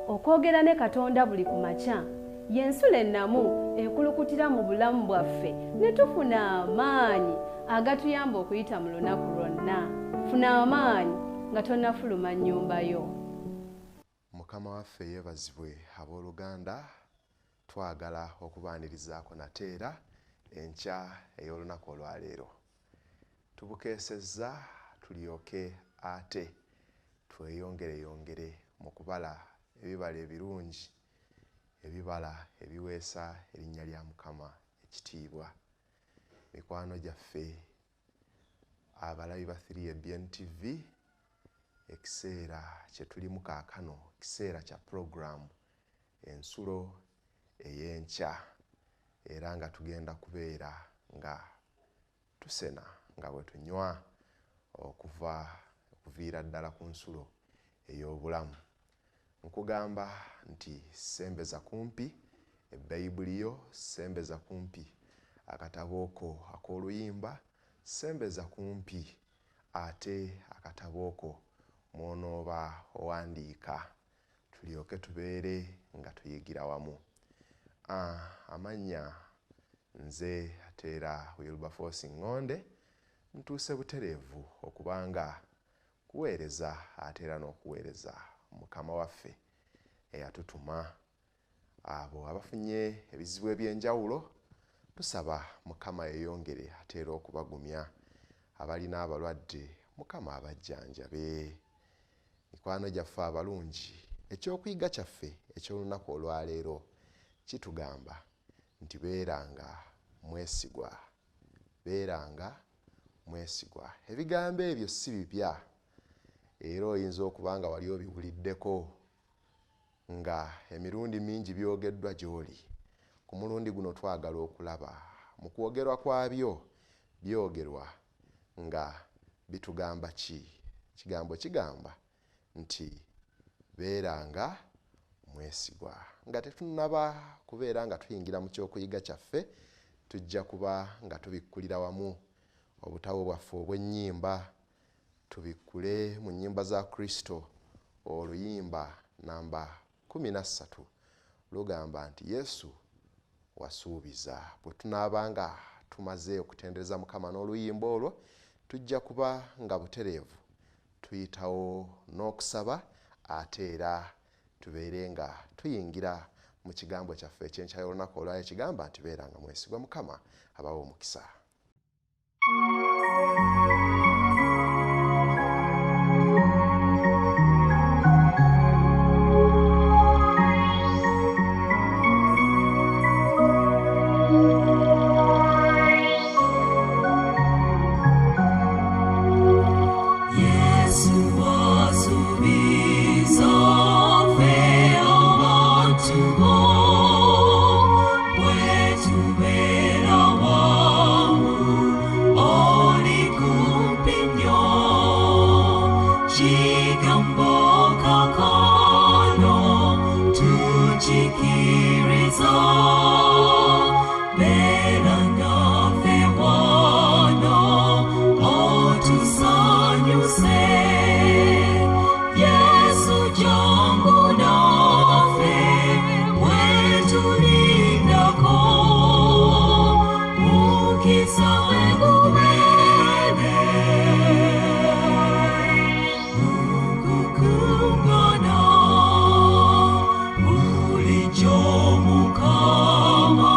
Okwogera ne Katonda buli ku makya y'ensulo ennamu ekulukutira mu bulamu bwaffe ne tufuna amaanyi agatuyamba okuyita mu lunaku lwonna. Funa amaanyi nga tonnafuluma nnyumba yo. Mukama waffe yeebazibwe abooluganda, twagala okubaanirizaako nate era enkya ey'olunaku olwaleero. Tubukeesezza tulyoke ate tweyongereyongere mu kubala ebibala ebirungi, ebibala ebiweesa erinnya lya Mukama ekitiibwa. Mikwano gyaffe abalabi ba 3ABN TV, ekiseera kye tulimu kaakano kiseera kya pulogulaamu Ensulo ey'Enkya, era nga tugenda kubeera nga tusena nga bwe tunywa okuva okuviira ddala ku nsulo ey'obulamu. Nkugamba nti sembeza kumpi Ebayibuli yo, sembeza kumpi akatabo ko ak'oluyimba, sembeza kumpi ate akatabo ko mw'onooba owandiika, tulyoke tubeere nga tuyigira wamu. Amannya nze Ateera Wilberforce Ngonde, ntuuse butereevu okuba nga kuweereza ate era n'okuweereza Mukama waffe eyatutuma. Abo abafunye ebizibu eby'enjawulo tusaba Mukama yeeyongere ate era okubagumya. Abalina abalwadde Mukama abajjanjabe. Mikwano gyaffe abalungi, ekyokuyiga kyaffe eky'olunaku olwaleero kitugamba nti beeranga mwesigwa. Beeranga mwesigwa. Ebigambo ebyo si bipya era oyinza okuba nga wali obiwuliddeko nga emirundi mingi byogeddwa gy'oli. Ku mulundi guno twagala okulaba mu kwogerwa kwabyo byogerwa nga bitugamba ki. Ekigambo kigamba nti beeranga mwesigwa. Nga tetunnaba kubeera nga tuyingira mu kyokuyiga kyaffe, tujja kuba nga tubikkulira wamu obutabo bwaffe obw'ennyimba, tubikkule mu nnyimba za Kristo oluyimba namba 13 lugamba nti Yesu wasuubiza. Bwe tunaaba nga tumaze okutendereza Mukama n'oluyimba olwo, tujja kuba nga butereevu tuyitawo n'okusaba ate era tubeere nga tuyingira mu kigambo kyaffe eky'enkya y'olunaku olwaleero ekigamba nti beeranga mwesigwa. Mukama abawe omukisa. Yesu wasuubiza ffe abantu bo, bwe tubeera wamu oli kumpi nnyo. Kigambo kaakano tukikiriza, beera naffe wano otusanyuse. Yesu jangu naffe bwe tulindako, mukisa gwe gubeere mu kukuŋŋaana. Bulijjo Mukama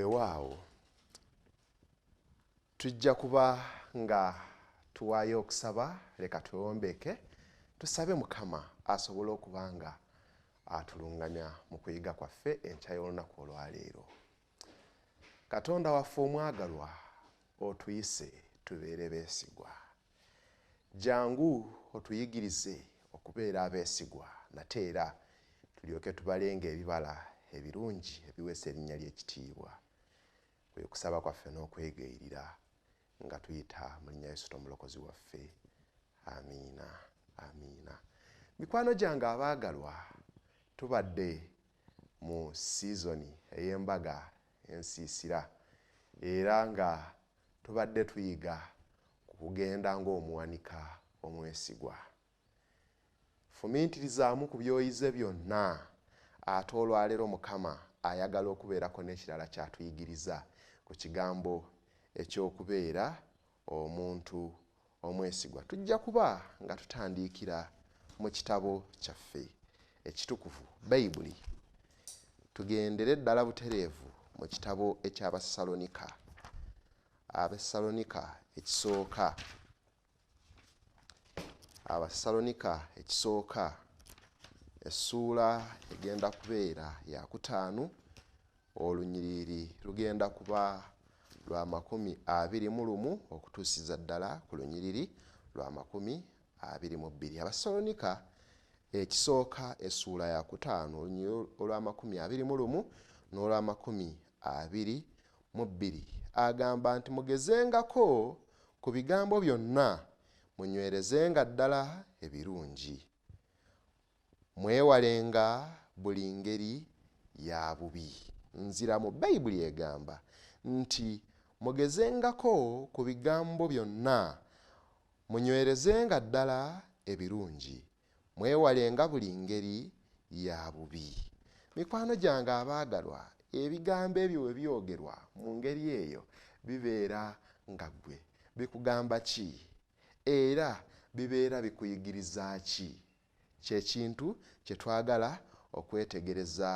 Weewaawo tujja kuba nga tuwaayo okusaba. Leka twewombeke tusabe Mukama asobole okuba nga atulungamya mu kuyiga kwaffe enkya y'olunaku olwaleero. Katonda waffe omwagalwa, otuyise tubeere beesigwa. Jangu otuyigirize okubeera abeesigwa, nate era tulyoke tubalenga ebibala ebirungi ebiweesa erinnya ly'ekitiibwa. Kwe kusaba kwaffe n'okwegayirira nga tuyita mu linnya Yesu Omulokozi waffe. Amiina, amiina. Mikwano gyange abaagalwa, tubadde mu sizoni ey'embaga ensiisira, era nga tubadde tuyiga ku kugenda ng'omuwanika omwesigwa. Fumiitirizaamu ku by'oyize byonna, ate olwaleero Mukama ayagala okubeerako n'ekirala ky'atuyigiriza ku kigambo eky'okubeera omuntu omwesigwa. Tujja kuba nga tutandikira mu kitabo kyaffe ekitukuvu Bayibuli. Tugendere ddala butereevu mu kitabo eky'Abasalonika. Abasalonika ekisooka, Abasalonika ekisooka essuula egenda kubeera yakutaano, olunyiriri lugenda kuba lwa 21 okutuusiza ddala ku lunyiriri lwa 22. Abasalonika ekisooka essuula yakutaano, olunyiriri olwa 21 n'olwa 22 agamba nti mugezengako ku bigambo byonna, munywerezenga ddala ebirungi, mwewalenga buli ngeri ya bubi. Nzira mu Bayibuli egamba nti mugezengako ku bigambo byonna, munywerezenga ddala ebirungi, mwewalenga buli ngeri ya bubi. Mikwano gyange abaagalwa, ebigambo ebyo bwe byogerwa mu ngeri eyo bibeera nga ggwe bikugamba ki, era bibeera bikuyigiriza ki? Kyekintu kye twagala okwetegereza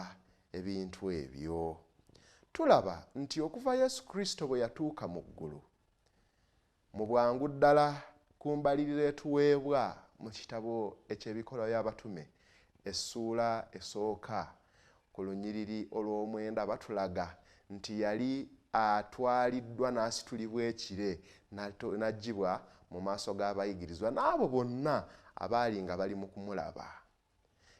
ebintu ebyo. Tulaba nti okuva Yesu Kristo bwe yatuuka mu ggulu, mu bwangu ddala ku mbalirira etuweebwa mu kitabo eky'Ebikolwa by'Abatume essuula esooka ku lunyiriri olw'omwenda, batulaga nti yali atwaliddwa n'asitulibwa ekire n'aggyibwa mu maaso g'abayigirizwa n'abo bonna abaali nga bali mu kumulaba.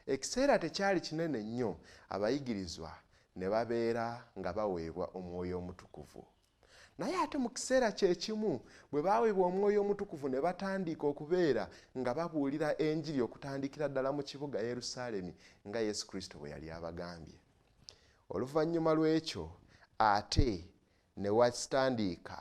Ekiseera tekyali kinene nnyo abayigirizwa ne babeera nga baweebwa Omwoyo Omutukuvu. Naye ate mu kiseera kyekimu bwe baaweebwa Omwoyo Omutukuvu ne batandika okubeera nga babuulira enjiri okutandikira ddala mu kibuga Yerusaalemi nga Yesu Kristo bwe yali abagambye. Oluvannyuma lw'ekyo ate ne watandiika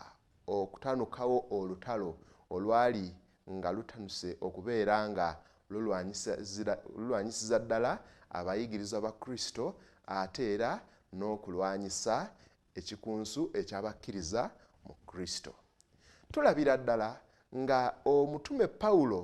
okutanukawo olutalo olwali nga lutanuse okubeera nga lulwanyisiza ddala abayigirizwa ba Kristo, ate era n'okulwanyisa ekikunsu ekyabakkiriza mu Kristo. Tulabira ddala nga omutume Pawulo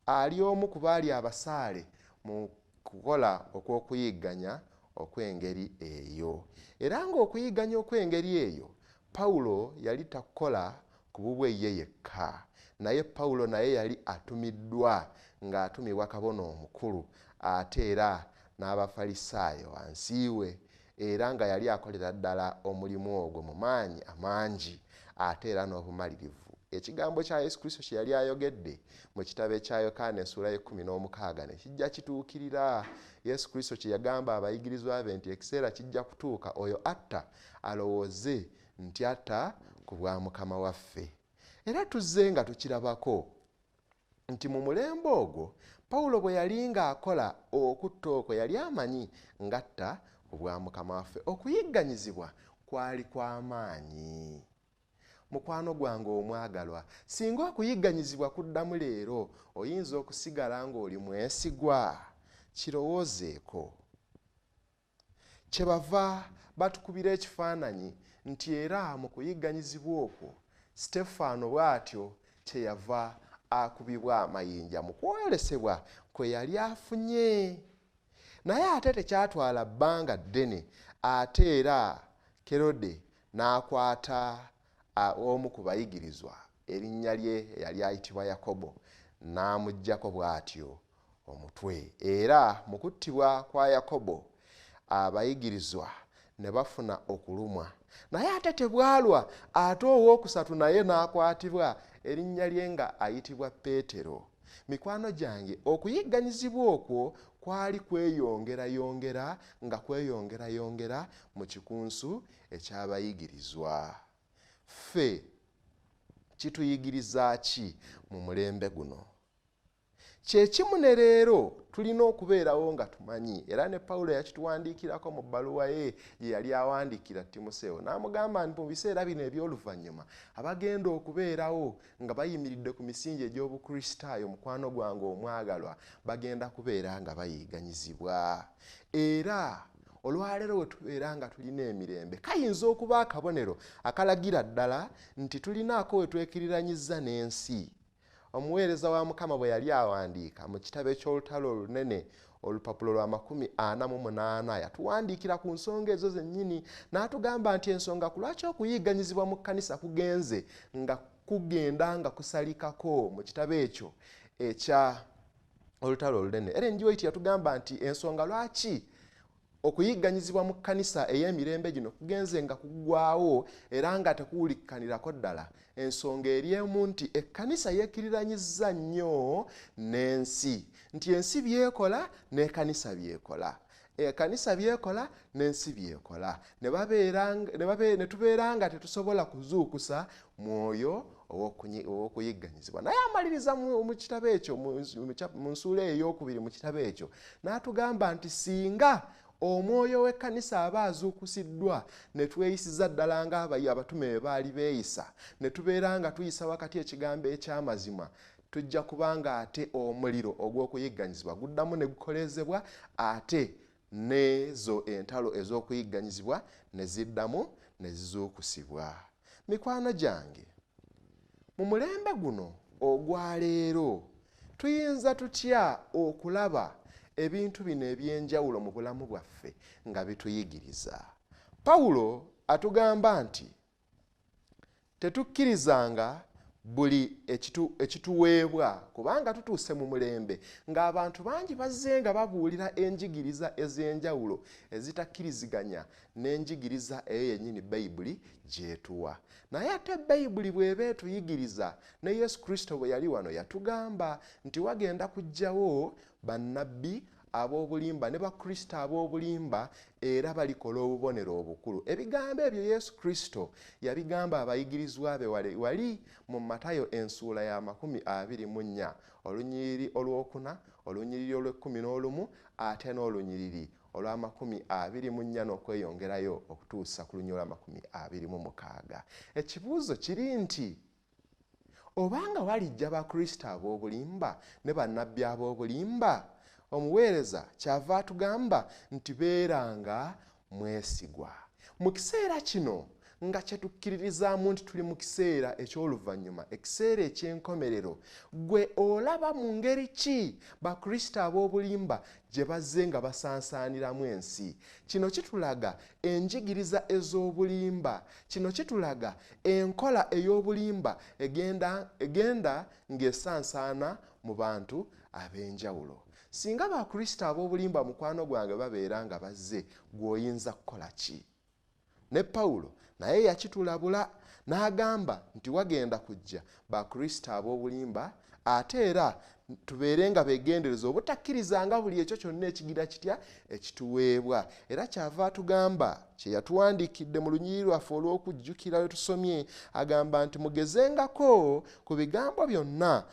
ali omu ku baali abasaale mu kukola okw'okuyigganya okw'engeri eyo. Era ng'okuyigganya okw'engeri eyo Pawulo yali takukola ku bubwe ye yekka, naye Pawulo naye yali atumiddwa ng'atumibwa kabona omukulu, ate era n'Abafalisaayo wansi we, era nga yali akolera ddala omulimu ogwo mu maanyi amangi ate era n'obumalirivu. Ekigambo kya Yesu Kristo kye yali ayogedde mu kitabo ekya Yokaana essuula y'e16 ne kijja kituukirira. Yesu Kristo kye yagamba abayigirizwa be nti ekiseera kijja kutuuka oyo atta alowooze nti atta ku bwa Mukama waffe. Era tuzze nga tukirabako nti mu mulembe ogwo Pawulo bwe yali ng'akola okutta okwo yali amanyi ng'atta ku bwa Mukama waffe. Okuyigganyizibwa kwali kw'amaanyi. Mukwano gwange omwagalwa, singa okuyigganyizibwa kuddamu leero, oyinza okusigala ng'oli mwesigwa? Kirowoozeeko. Kyebava batukubira ekifaananyi nti era mu kuyigganyizibwa okwo Sitefaano bw'atyo kyeyava akubibwa amayinja mu kwolesebwa kwe yali afunye. Naye ate tekyatwala bbanga ddene, ate era Kerode N'akwata omu ku bayigirizwa, erinnya lye yali ayitibwa Yakobo, n'amuggyako bw'atyo omutwe. Era mu kuttibwa kwa Yakobo abayigirizwa ne bafuna okulumwa. Naye ate tebwalwa, ate owookusatu naye n'akwatibwa, erinnya lye nga ayitibwa Peetero. Mikwano gyange, okuyigganyizibwa okwo kwali kweyongerayongera nga kweyongerayongera mu kikunsu eky'abayigirizwa. Ffe kituyigiriza ki mu mulembe guno? Kyekimu ne leero tulina okubeerawo nga tumanyi, era ne Pawulo yakituwandiikirako mu bbaluwa ye gye yali awandiikira Timoseewo, n'amugamba nti mu biseera bino eby'oluvannyuma abagenda okubeerawo nga bayimiridde ku misingi egy'Obukristaayo, mukwano gwange omwagalwa, bagenda kubeera nga bayigganyizibwa. Era olwaleero we tubeera nga tulina emirembe, kayinza okuba akabonero akalagira ddala nti tulinaako we twekiriranyiza n'ensi. Omuweereza wa Mukama bwe yali awandiika mu kitabo eky'Olutalo Olunene, olupapulo lwa 48, yatuwandiikira ku nsonga ezo zennyini, n'atugamba nti ensonga ku lwaki okuyigganyizibwa mu kkanisa kugenze nga kugenda nga kusalikako mu kitabo ekyo ekya Olutalo Olunene. Ellen G. White yatugamba nti ensonga lwaki okuyigganyizibwa mu kkanisa ey'emirembe gino kugenze nga kuggwawo era nga tekuwulikanirako ddala, ensonga eri emu nti ekkanisa yeekiriranyiza nnyo n'ensi, nti ensi byekola n'ekkanisa byekola, ekkanisa byekola n'ensi byekola, ne tubeera nga tetusobola kuzuukusa mwoyo ow'okuyigganyizibwa. Naye amaliriza mu kitabo ekyo, mu nsuula ey'okubiri mu kitabo ekyo, n'atugamba nti singa omwoyo w'ekkanisa aba azuukusiddwa ne tweyisiza ddala ng'abatume bwe baali beeyisa, ne tubeera nga tuyisa wakati ekigambo eky'amazima, tujja kubanga ate omuliro ogw'okuyigganyizibwa guddamu ne gukoleezebwa, ate n'ezo entalo ez'okuyigganyizibwa ne ziddamu ne zizuukusibwa. Mikwano gyange, mu mulembe guno ogwaleero tuyinza tutya okulaba ebintu bino eby'enjawulo mu bulamu bwaffe nga bituyigiriza? Pawulo atugamba nti tetukkirizanga buli ekituweebwa, kubanga tutuuse mu mulembe ng'abantu bangi bazze nga babuulira enjigiriza ez'enjawulo ezitakkiriziganya n'enjigiriza eyo yennyini Bayibuli gy'etuwa. Naye ate Bayibuli bw'eba etuyigiriza, ne Yesu Kristo bwe yali wano yatugamba nti wagenda kujjawo bannabbi ab'obulimba ne Bakristo ab'obulimba, era balikola obubonero obukulu. Ebigambo ebyo Yesu Kristo yabigamba abayigirizwa be wali mu Matayo ensuula ya 24, olunyiriri olwokuna, olunyiriri olw'ekkumi n'olumu, ate n'olunyiriri olwa 24 n'okweyongerayo okutuusa ku lunyiriri olwa 26. Ekibuuzo kiri nti obanga walijja Bakristo ab'obulimba ne bannabbi ab'obulimba, omuweereza kyava atugamba nti beeranga mwesigwa. Mu kiseera kino nga kyetukkiririzaamu nti tuli mu kiseera eky'oluvannyuma, ekiseera eky'enkomerero, gwe olaba mu ngeri ki Bakristo ab'obulimba gye bazze nga basansaaniramu ensi? Kino kitulaga enjigiriza ez'obulimba, kino kitulaga enkola ey'obulimba egenda ng'esansaana mu bantu ab'enjawulo. Singa Bakristo ab'obulimba mukwano gwange babeera nga bazze, gw'oyinza kukola ki? Ne Pawulo naye yakitulabula n'agamba nti wagenda kujja Bakristo ab'obulimba, ate era tubeere nga beegendereza obutakkirizanga buli ekyo kyonna ekigira kitya ekituweebwa. Era kyava atugamba kye yatuwandiikidde mu lunyiriri lwaffe olw'okujjukira lwe tusomye, agamba nti mugezengako ku bigambo byonna,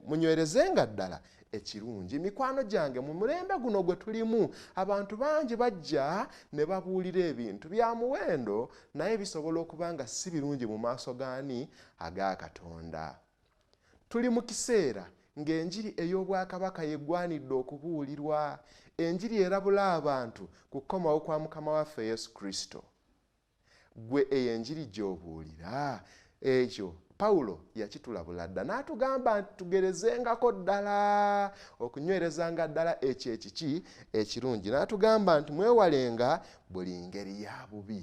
munywerezenga ddala ekirungi. Mikwano gyange, mu mulembe guno gwe tulimu abantu bangi bajja ne babuulira ebintu bya muwendo, naye bisobola okuba nga si birungi mu maaso gaani aga Katonda. Tuli mu kiseera ng'enjiri ey'obwakabaka yeggwanidde okubuulirwa, enjiri erabula abantu ku kukomawo kwa Mukama waffe Yesu Kristo. Gwe eyo enjiri gy'obuulira, ekyo Pawulo yakitulabula dda n'atugamba nti tugerezengako ddala okunywerezanga ddala ekyo ekiki ekirungi, n'atugamba nti mwewalenga buli ngeri ya bubi.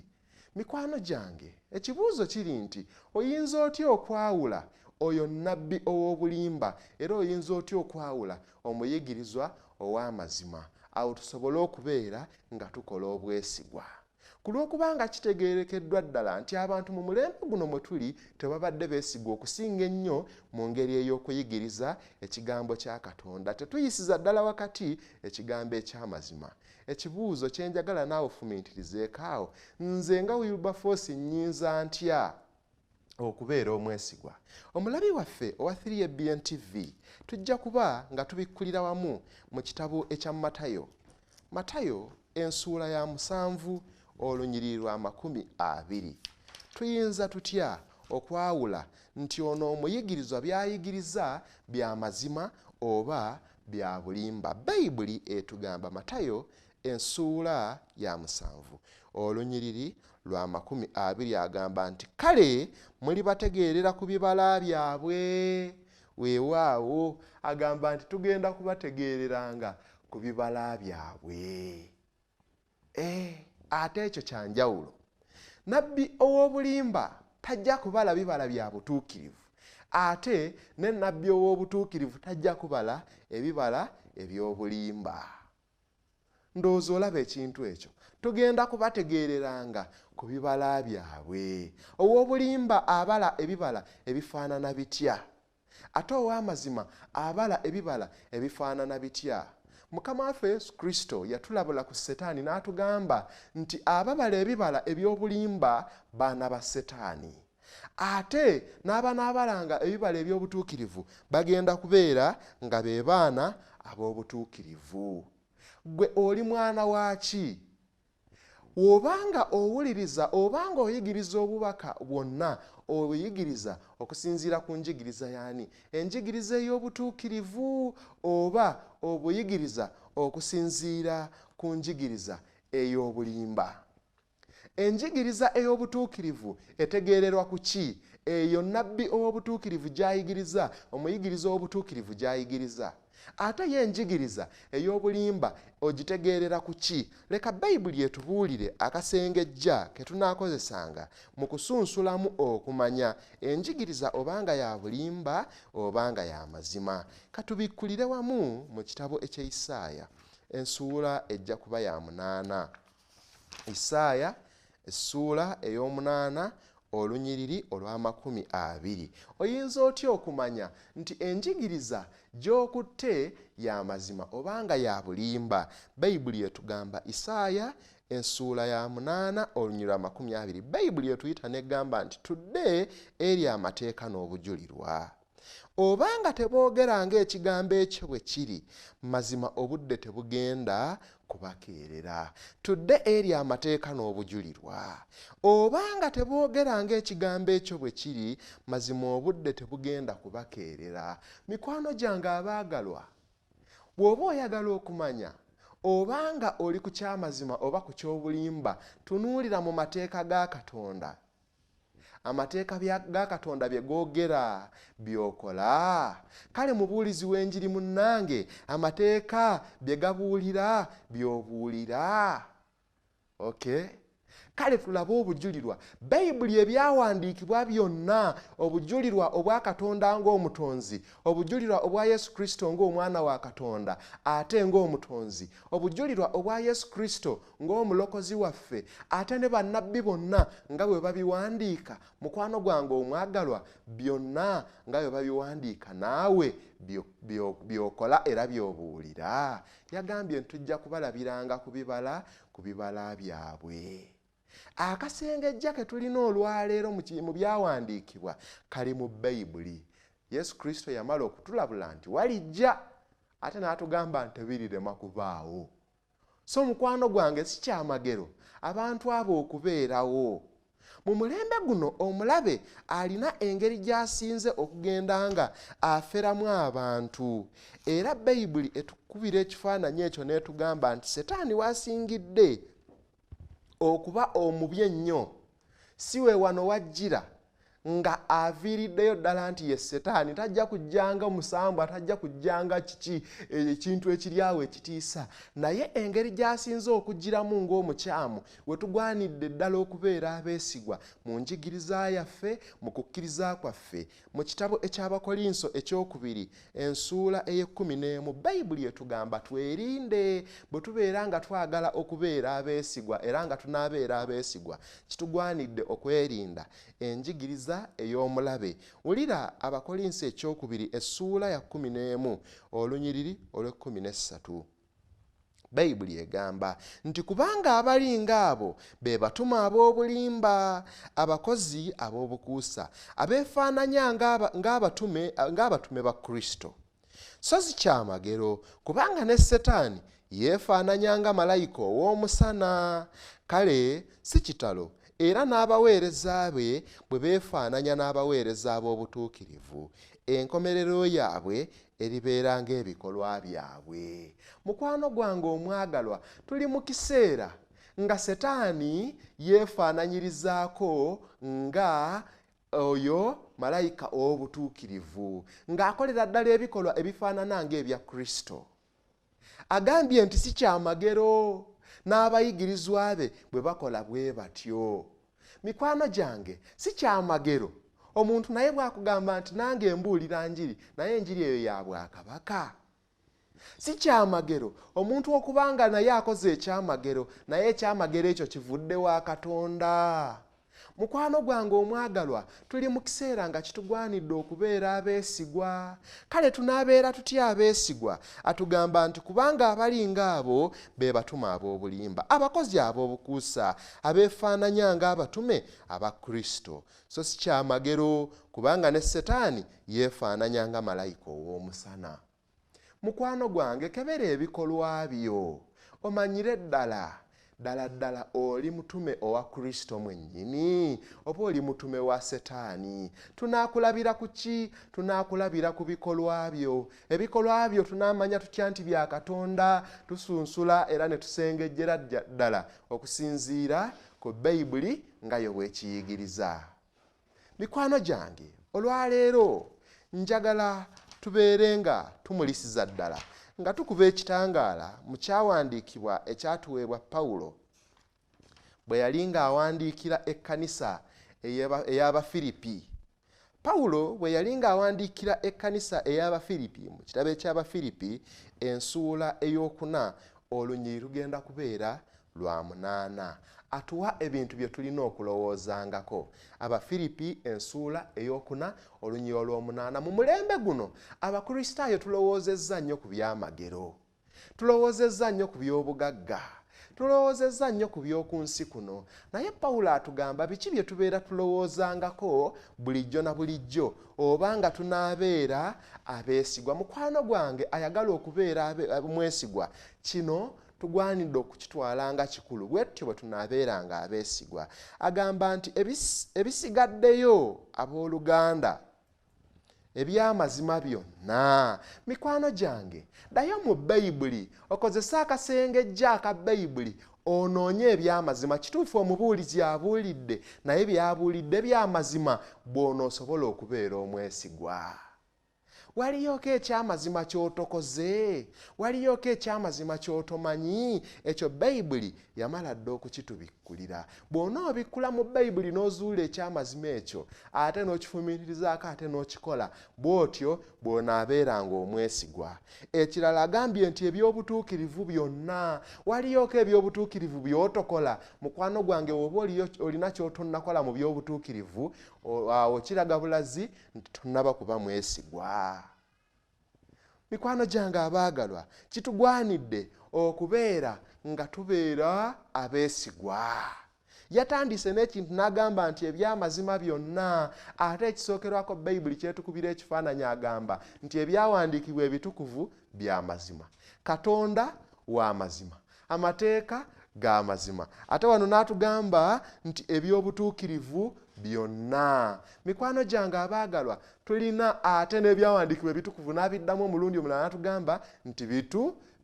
Mikwano gyange, ekibuuzo kiri nti oyinza otya okwawula oyo nnabbi ow'obulimba, era oyinza otya okwawula omuyigirizwa ow'amazima, awo tusobole okubeera nga tukola obwesigwa? Ku lw'okubanga kitegeerekeddwa ddala nti abantu mu mulembe guno mwe tuli tebabadde beesigwa okusinga ennyo mu ngeri ey'okuyigiriza ekigambo kya Katonda, tetuyisiza ddala wakati ekigambo eky'amazima. Ekibuuzo kye njagala naawe ofumiitirizeeko awo, nze nga Wilberforce nnyinza ntya okubeera omwesigwa? Omulabi waffe owa 3ABN TV, tujja kuba nga tubikkulira wamu mu kitabo ekya Matayo. Matayo ensuula ya 7 olunyiriri lwa 20. Tuyinza tutya okwawula nti ono omuyigirizwa by'ayigiriza bya mazima oba bya bulimba? Bayibuli etugamba, Matayo ensuula ya 7 olunyiriri lwa 20 agamba nti kale mulibategeerera ku bibala byabwe. Weewaawo agamba nti tugenda kubategeereranga ku bibala byabwe. Ate ekyo kya njawulo. Nabbi ow'obulimba tajja kubala bibala bya butuukirivu, ate ne nabbi ow'obutuukirivu tajja kubala ebibala eby'obulimba. Ndowooza olaba ekintu ekyo. Tugenda kubategeereranga ku bibala byabwe. Ow'obulimba abala ebibala ebifaanana bitya? Ate ow'amazima abala ebibala ebifaanana bitya? Mukama waffe Yesu Kristo yatulabula ku Setaani n'atugamba nti ababala ebibala eby'obulimba baana ba Setaani, ate n'abanaabalanga ebibala eby'obutuukirivu bagenda kubeera nga be baana ab'obutuukirivu. Ggwe oli mwana wa ki? Obanga owuliriza obanga oyigiriza obubaka bwonna, obuyigiriza okusinziira ku njigiriza y'ani? Enjigiriza ey'obutuukirivu oba obuyigiriza okusinziira ku njigiriza ey'obulimba? Enjigiriza ey'obutuukirivu etegeererwa ku ki? Eyo nabbi ow'obutuukirivu gy'ayigiriza, omuyigiriza ow'obutuukirivu gy'ayigiriza. Ate ye enjigiriza ey'obulimba ogitegeerera ku ki? Leka Bayibuli etubuulire akasengejja ke tunaakozesanga mu kusunsulamu okumanya enjigiriza obanga ya bulimba obanga ya mazima. Katubikkulire wamu mu kitabo eky'e Isaaya, ensuula ejja kuba ya 8. Isaaya essuula ey'omunaana olunyiriri olwa 20. Oyinza otya okumanya nti enjigiriza gy'okutte ya mazima obanga ya bulimba? Bayibuli etugamba, Isaaya ensuula ya 8 olunyiriri lwa 20. Bayibuli etuyita n'egamba nti tudde eri amateeka n'obujulirwa. Obanga teboogera ng'ekigambo ekyo bwe kiri, mazima obudde tebugenda kubakeerera. Tudde eri amateeka n'obujulirwa. Obanga teboogera ng'ekigambo ekyo bwe kiri, mazima obudde tebugenda kubakeerera. Mikwano gyange abaagalwa, bw'oba oyagala okumanya obanga oli ku ky'amazima oba ku ky'obulimba, tunuulira mu mateeka ga Katonda. Amateeka ga Katonda bye googera by'okola. Kale mubuulizi w'enjiri munnange, amateeka bye gabuulira by'obuulira. Okay? Kale tulabe obujulirwa. Bayibuli ebyawandiikibwa byonna, obujulirwa obwa Katonda ng'omutonzi, obujulirwa obwa Yesu Kristo ng'omwana wa Katonda ate ng'omutonzi, obujulirwa obwa Yesu Kristo ng'omulokozi waffe, ate ne bannabbi bonna nga bwe babiwandiika. Mukwano gwange omwagalwa, byonna nga bwe babiwandiika naawe by'okola era by'obuulira. Yagambye nti tujja kubalabiranga ku bibala byabwe. Akasengejja ke tulina olwaleero mu byawandiikibwa kali mu Bayibuli. Yesu Kristo yamala okutulabula nti walijja, ate n'atugamba nti tebirirema kubaawo. So mukwano gwange, si kyamagero abantu abo okubeerawo. Mu mulembe guno omulabe alina engeri gy'asinze okugenda nga aferamu abantu. Era Bayibuli etukubira ekifaananyi ekyo n'etugamba nti Setaani w'asingidde okuba omubi ennyo si we wano wajjira nga aviiriddeyo ddala nti ye Setaani. Tajja kujjanga musambwa, tajja kujjanga kiki ekintu ekiri awo ekitiisa, naye engeri gy'asinze okugiramu ng'omukyamu, we tugwanidde ddala okubeera abeesigwa mu njigiriza yaffe, mu kukkiriza kwaffe. Mu kitabo eky'Abakolinso ekyokubiri ensuula ey'e11, Bayibuli etugamba twerinde. Bwe tubeera nga twagala okubeera abeesigwa era nga tunaabeera abeesigwa, kitugwanidde okwerinda enjigiriza ey'omulabe. Wulira Abakolinso ekyokubiri essuula ya 11 olunyiriri olw'e13. Bayibuli egamba nti kubanga abali ng'abo be batume ab'obulimba, abakozi ab'obukuusa, abeefaananya ng'abatume ba Kristo. So si kyamagero, kubanga ne Setaani yeefaananya nga malayika ow'omusana. Kale si kitalo era n'abaweereza be bwe beefaananya n'abaweereza ab'obutuukirivu, enkomerero yaabwe eribeera ng'ebikolwa byabwe. Mukwano gwange omwagalwa, tuli mu kiseera nga Setaani yeefaananyirizaako nga oyo malayika ow'obutuukirivu, ng'akolera ddala ebikolwa ebifaanana ng'ebya Kristo. Agambye nti si kyamagero n'abayigirizwa be bwe bakola bwe batyo. Mikwano gyange, si kyamagero omuntu naye bw'akugamba nti nange mbuulira njiri, naye enjiri eyo ya bwakabaka. Si kyamagero omuntu okubanga naye akoze ekyamagero, naye ekyamagero ekyo kivudde wa Katonda. Mukwano gwange omwagalwa, tuli mu kiseera nga kitugwanidde okubeera abeesigwa. Kale tunaabeera tutya abeesigwa? Atugamba nti kubanga abali ng'abo be batume ab'obulimba, abakozi ab'obukuusa, abeefaananya ng'abatume aba Kristo. So si kyamagero kubanga ne Setaani yeefaananya nga malayika ow'omusana. Mukwano gwange, kebera ebikolwa byo, omanyire ddala ddala ddala oli mutume owa Kristo mwennyini oba oli mutume wa Setaani. Tunaakulabira ku ki? Tunaakulabira ku bikolwa byo. Ebikolwa byo tunaamanya tutya nti bya Katonda? Tusunsula era ne tusengejjera ddala okusinziira ku Bayibuli nga yo bw'ekiyigiriza. Mikwano gyange, olwaleero njagala tubeere nga tumulisiza ddala nga tukuba ekitangaala mu kyawandiikibwa ekyatuweebwa Pawulo bwe yali ng'awandiikira ekkanisa ey'Abafiripi. Pawulo bwe yali ng'awandiikira ekkanisa ey'Abafiripi mu kitabo eky'Abafiripi ensuula 4 olunyiriri lugenda kubeera lwa 8, atuwa ebintu bye tulina okulowoozangako. Abafiripi ensuula 4 olunyiriri olw'omunaana. Mu mulembe guno Abakristaayo tulowoozezza nnyo ku byamagero, tulowoozezza nnyo ku by'obugagga, tulowoozezza nnyo ku by'oku nsi kuno. Naye Pawulo atugamba biki bye tubeera tulowoozangako bulijjo na bulijjo oba nga tunaabeera abeesigwa. Mukwano gwange ayagala okubeera mwesigwa, kino tugwanidde okukitwala nga kikulu, bwe tutyo bwe tunaabeeranga abeesigwa. Agamba nti ebisigaddeyo abooluganda ebyamazima byonna. Mikwano gyange, ddayo mu Bayibuli, okozese akasengejja aka Bayibuli onoonye ebyamazima. Kituufu omubuulizi abuulidde, naye by'abuulidde byamazima bw'onoosobola okubeera omwesigwa. Waliyoko ekyamazima ky'otokoze, waliyoko ekyamazima ky'otomanyi, ekyo Bayibuli yamala dda okukitubikkulira. Bw'onoobikkula mu Bayibuli n'ozuula ekyamazima ekyo, ate n'okifumiitirizaako ate n'okikola, bw'otyo bw'onaabeeranga omwesigwa. Ekirala agambye nti ebyobutuukirivu byonna, waliyoko ebyobutuukirivu by'otokola. Mukwano gwange, bw'oba olina ky'otonnakola mu byobutuukirivu, awo kiraga bulazi nti tonnaba kuba mwesigwa. Mikwano gyange abaagalwa, kitugwanidde okubeera nga tubeera abeesigwa. Yatandise n'ekintu n'agamba nti ebyamazima byonna, ate ekisookerwako Bayibuli kyetukubira ekifaananyi agamba nti ebyawandiikibwa ebitukuvu byamazima, Katonda w'amazima, amateeka g'amazima. Ate wano n'atugamba nti ebyobutuukirivu byonna. Mikwano gyange abaagalwa, tulina ate n'ebyawandiikibwa ebitukuvu n'abiddamu omulundi omulala n'atugamba nti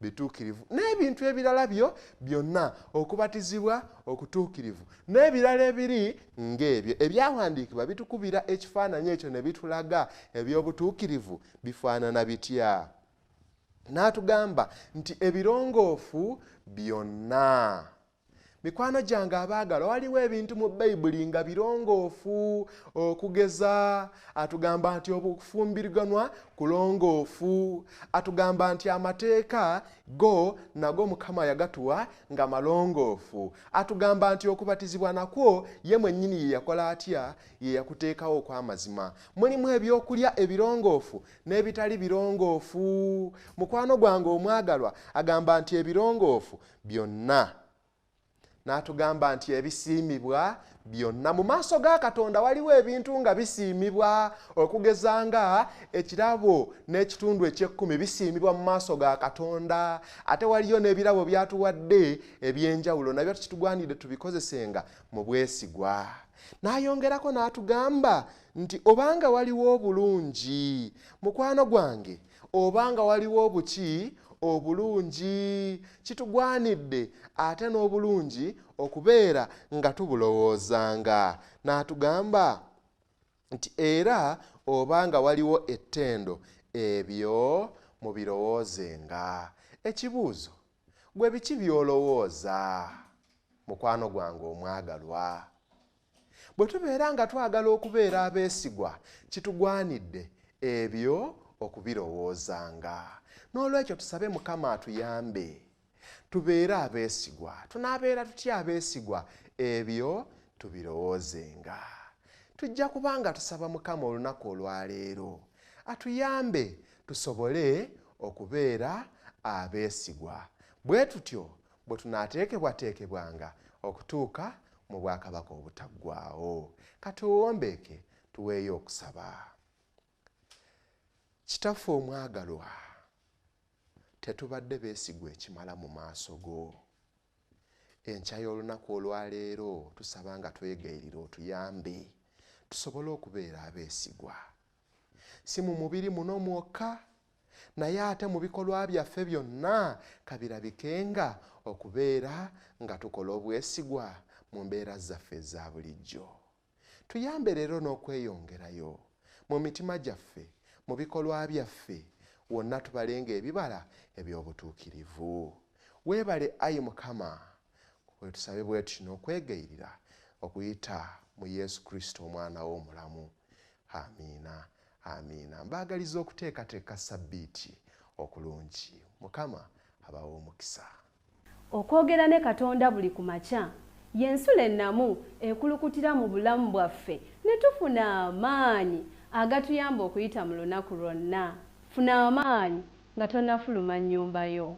bituukirivu, n'ebintu ebirala byo byonna, okubatizibwa okutuukirivu n'ebirala ebiri ng'ebyo. Ebyawandiikibwa bitukubira ekifaananyi ekyo ne bitulaga eby'obutuukirivu bifaanana bitya. N'atugamba nti ebirongoofu byonna. Mikwano gyange abaagalwa, waliwo ebintu mu Bayibuli nga birongoofu. Okugeza atugamba nti okufumbiriganwa kulongoofu, atugamba nti amateeka go nago Mukama yagatuwa nga malongoofu, atugamba nti okubatizibwa nakwo ye mwennyini ye yakola atya, ye yakuteekawo okw'amazima. Mulimu ebyokulya ebirongoofu n'ebitali birongoofu. Mukwano gwange omwagalwa agamba nti ebirongoofu byonna, n'atugamba nti ebisiimibwa byonna mu maaso ga Katonda. Waliwo ebintu nga bisiimibwa, okugeza nga ekirabo n'ekitundu eky'ekkumi bisiimibwa mu maaso ga Katonda. Ate waliyo n'ebirabo byatuwadde ebyenjawulo, nabyo kitugwanidde tubikozesenga mu bwesigwa. N'ayongerako n'atugamba nti obanga waliwo obulungi, mukwano gwange, obanga waliwo obuki obulungi, kitugwanidde ate n'obulungi okubeera nga tubulowoozanga. N'atugamba nti era obanga waliwo ettendo, ebyo mubirowoozenga. Ekibuuzo, gwe biki by'olowooza, mukwano gwange omwagalwa? Bwe tubeera nga twagala okubeera abeesigwa, kitugwanidde ebyo okubirowoozanga. N'olwekyo tusabe Mukama atuyambe tubeere abeesigwa. Tunaabeera tutya abeesigwa? Ebyo tubirowoozenga. Tujja kubanga tusaba Mukama olunaku olwaleero atuyambe tusobole okubeera abeesigwa, bwe tutyo bwe tunaateekebwateekebwanga okutuuka mu bwakabaka obutaggwaawo. Katuwombeeke tuweeyo okusaba. Kitaffe omwagalwa, tetubadde beesigwa ekimala mu maaso go. Enkya y'olunaku olwaleero tusaba nga twegayirira otuyambe tusobole okubeera abeesigwa, si mu mubiri muno mwokka, naye ate mu bikolwa byaffe byonna kabirabikenga okubeera nga tukola obwesigwa mu mbeera zaffe eza bulijjo. Tuyambe leero n'okweyongerayo mu mitima gyaffe, mu bikolwa byaffe wonna, tubalenga ebibala eby'obutuukirivu. Weebale ayi Mukama, wetusabe bwe tuti n'okwegayirira okuyita mu Yesu Kristo omwana w'omulamu. Amiina, amiina. Mbaagaliza okuteekateeka sabbiiti okulungi. Mukama abawa omukisa. Okwogera ne Katonda buli ku makya y'ensulo ennamu ekulukutira mu bulamu bwaffe ne tufuna amaanyi agatuyamba okuyita mu lunaku lwonna. Funa amaanyi nga tonnafuluma nnyumba yo.